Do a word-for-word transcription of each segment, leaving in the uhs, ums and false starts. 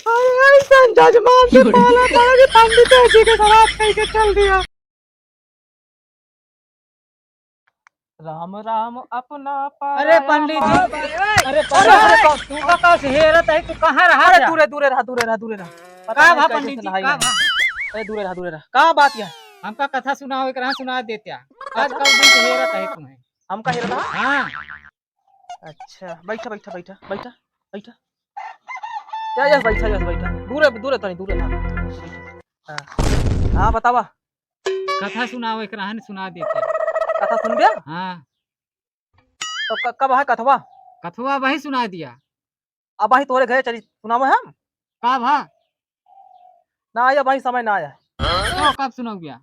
अरे, ऐसन जजमान से पाला पड़ा कि पंडित जी के सराप कह के चल दिया। राम राम अपना अरे पारा पंडित जी, मामा। अरे अरे, पंडित अरे, जी, तू का, का से हेरत है, तू कहाँ रहा अरे, जा? दूरे, दूरे रहा, दूरे रहा, दूरे रहा। पता का नहीं भा कैसे पंडित जी, चला का है। भा? अरे, दूरे रहा, दूरे रहा। का बात है? हमका कथा सुनाओ, एक रहा सुना देत्या। आजकल दिन से हेरत है तुम्हें। हमका हेरत है? हाँ। अच्छा, बैठा, बैठा, बैठा, बैठा, बैठा। या, यस, बैठा, यस, बैठा। दूरे, दूरे तनी, दूरे, हाँ। हाँ। हाँ, बतावा। कथा सुनाओ, एक रहन सुना देते। कथा सुनबे? हाँ। तो क-, कब है कथवा? कथवा वही सुना दिया। अब वही तोरे घरे चली, सुनावे हम? कब है? ना आया, वही समय ना आया। तो कब सुनाओ गया?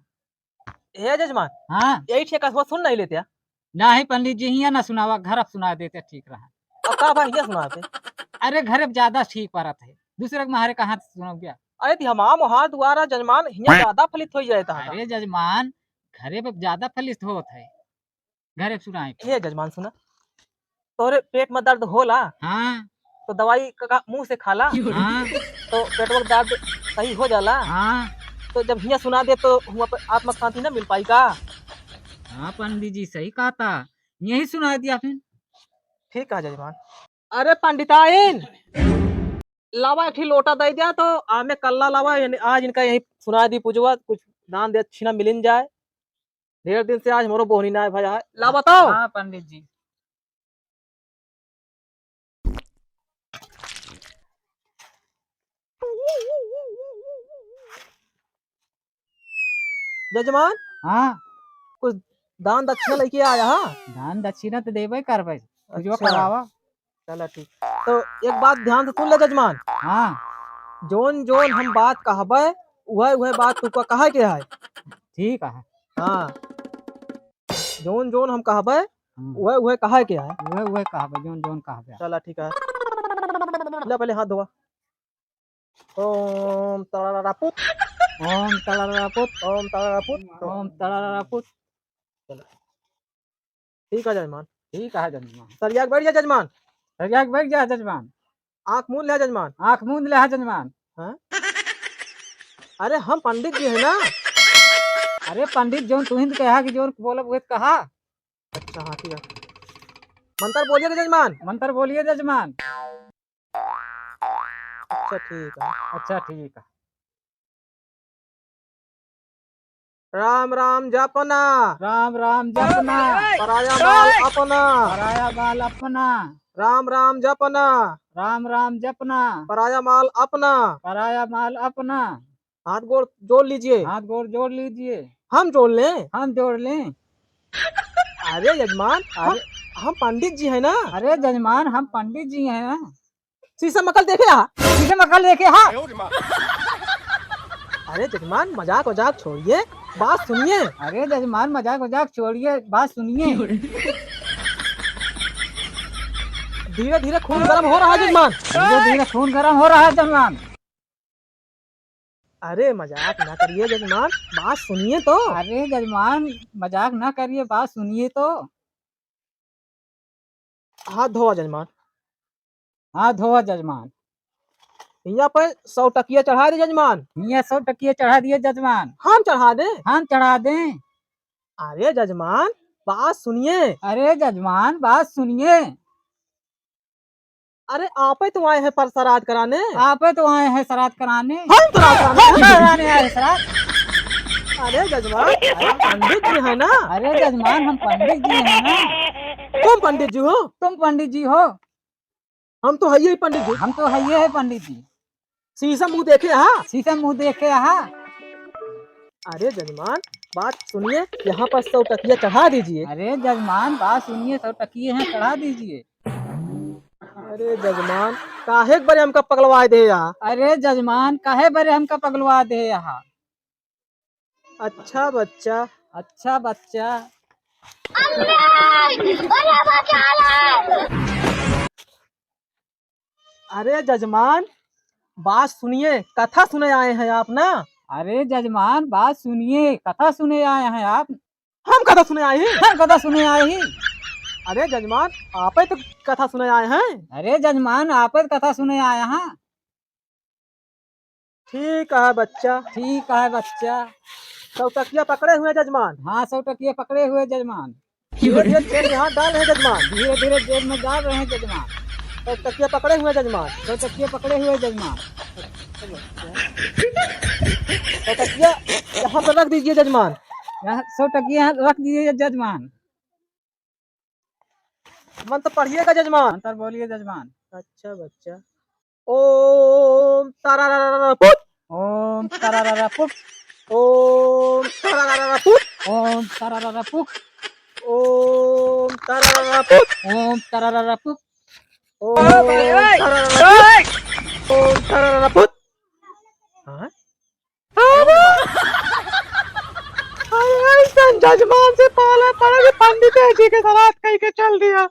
हे जजमान, हाँ। यही ठे कथवा सुन नहीं लेते? नाही पंडित जी, हियाँ ना सुनावा, घर अब सुना देते, ठीक रहा। अब का भाई हियाँ सुनाते? अरे, घर अब ज्यादा ठीक परत है, दूसरे के मारे कहाँ से सुनाओ गया? अरे, ती हमार मोहार दुआरा जजमान हियाँ ज्यादा फलित हो जाए ता। अरे जजमान, घरे अब ज्यादा फलित होत है, घरे अब सुनाए। हे जजमान सुना, तोरे पेट में दर्द होला, हाँ। तो दवाई का, का मुँह से खाला, हाँ। तो पेटवा के दर्द सही हो जाला। हाँ। तो जब हियाँ सुना दे तो हुआँ पे आत्मा शांति ना मिल पाई का? हाँ पंडित जी, सही कहा था, यही सुना दिया फिर। ठीक है जजमान। अरे पंडिताइन, लावा एक ठी लोटा दे दिया तो आमे कल्ला लावा, यानी आज इनका यही सुना दी पूजवा, कुछ दान दक्षिणा मिलिन जाए। ढेर दिन से आज हमरो बोहनी ना भया है। ला बताओ। हाँ पंडित जी। जजमान। हाँ। कुछ दान दक्षिणा लेके आया हा? दान दक्षिणा तो देबे करबे, पूजवा अच्छा। करावा। चला ठीक। तो एक बात ध्यान से सुन ले जजमान। हाँ। जौन जौन हम बात कहबे, उहे उहे बात तुका कहे के है। ठीक है। हाँ। जौन जौन हम कहबे, हम्म। उहे उहे कहे के है। उहे उहे कहबे, जौन जौन कहबे। चला ठीक है। ले पहले हाथ धोवा। ओम तड़ारापुत। ओम तड़ारापुत। ओम तड़ारापुत। ओम तड़ारापुत। चला। ठीक है जजमान। ठीक है जजमान। सरिया के बैठ जा जजमान। सरिया के बैठ जा जजमान। आँख मूंद ले जजमान। आँख मूंद ले जजमान। हाँ? अरे हम पंडित जी है ना। अरे पंडित जौन तुहिन कहा कि जौन बोलब उहे कहा। अच्छा हाँ ठीक है। मंत्र बोलिए जजमान। मंत्र बोलिए जजमान। अच्छा ठीक है। अच्छा ठीक है। राम राम जपना। राम राम जपना। पराया माल अपना। पराया माल अपना। राम राम जपना। राम राम जपना। पराया माल अपना। पराया माल अपना। हाथ गोड़ जोड़ लीजिए। हाथ गोड़ जोड़ लीजिए। हम जोड़ लें? हम जोड़ लें। अरे जजमान, हम, अरे हम पंडित जी हैं ना। अरे जजमान, हम पंडित जी हैं ना। शीशे में कल देखे हा? शीशे में कल देखे हा? अरे जजमान, मजाक वजाक छोड़िए, बात सुनिए। अरे जजमान, मजाक वजाक छोड़िए, बात सुनिए। धीरे धीरे खून गर्म हो रहा है जजमान। धीरे धीरे खून गर्म हो रहा है जजमान। अरे मजाक ना करिए जजमान, बात सुनिए तो। अरे जजमान, मजाक ना करिए, बात सुनिए तो। हाथ धोवा जजमान। हाथ धोवा जजमान। हियाँ पे सौ टकिया चढ़ा दे जजमान। हियाँ सौ टकिया चढ़ा दिए जजमान। हम चढ़ा दे। हम चढ़ा दे। अरे जजमान, बात सुनिए। अरे जजमान, बात सुनिए। अरे आपे तो आए हैं पर सराध कराने। आपे तो आए हैं सराध कराने। हम सराध कराने। हम कराने आए हैं सराध। अरे जजमान, हम पंडित जी हैं ना। अरे जजमान, हम पंडित जी हैं ना। तुम पंडित जी हो? तुम पंडित जी हो? हम तो हइये ही पंडित जी। हम तो हइये है पंडित जी। शीशा मुँह देखे हा? शीशा मुँह देखे हा? अरे जजमान, बात सुनिए, यहाँ पर सौ टकिया चढ़ा दीजिए। अरे जजमान, बात सुनिए, सौ टकिए हैं, चढ़ा दीजिए। अरे जजमान, काहे के बरे हमका पगलवाए दे हा? अरे जजमान, काहे बरे हमका पगलवाए दे हा? अच्छा बच्चा। अच्छा बच्चा। अरे जजमान, बात सुनिए, कथा सुने आए हैं आप ना? अरे जजमान, बात सुनिए, कथा सुने आए हैं आप। हम कथा सुने आए हैं? हम कथा सुने आए हैं। अरे जजमान, आपे तो कथा सुने आए हैं। अरे जजमान, आपे तो कथा सुने आए हैं। ठीक है बच्चा। ठीक है बच्चा। सौ टकिया पकड़े हुए जजमान। हाँ, सौ टकिया पकड़े हुए जजमान। धीरे धीरे जेब में हाथ डाल रहे जजमान। धीरे धीरे जेब में डाल रहे जजमान। सौ टकिया पकड़े हुए जजमान। सौ टकिया पकड़े हुए जजमान। सौ टकिया यहाँ पर रख दीजिए जजमान। यहाँ सौ टकिया यहाँ रख दीजिए जजमान। मंत्र पढ़िएगा जजमान। मंत्र बोलिए जजमान। अच्छा बच्चा। ओम तारारारा पुट। ओम तारारारा पुट। ओम तारारारा पुट। ओम तारारारा पुट। ओम तारारारा पुट। ओम तारारारा पुट। ओम तारारारा पुट। ओम तारारारा पुट। हाँ? अरे, ऐसन जजमान से पाला पड़ा कि पंडित जी के सलाद खाई के चल दिया।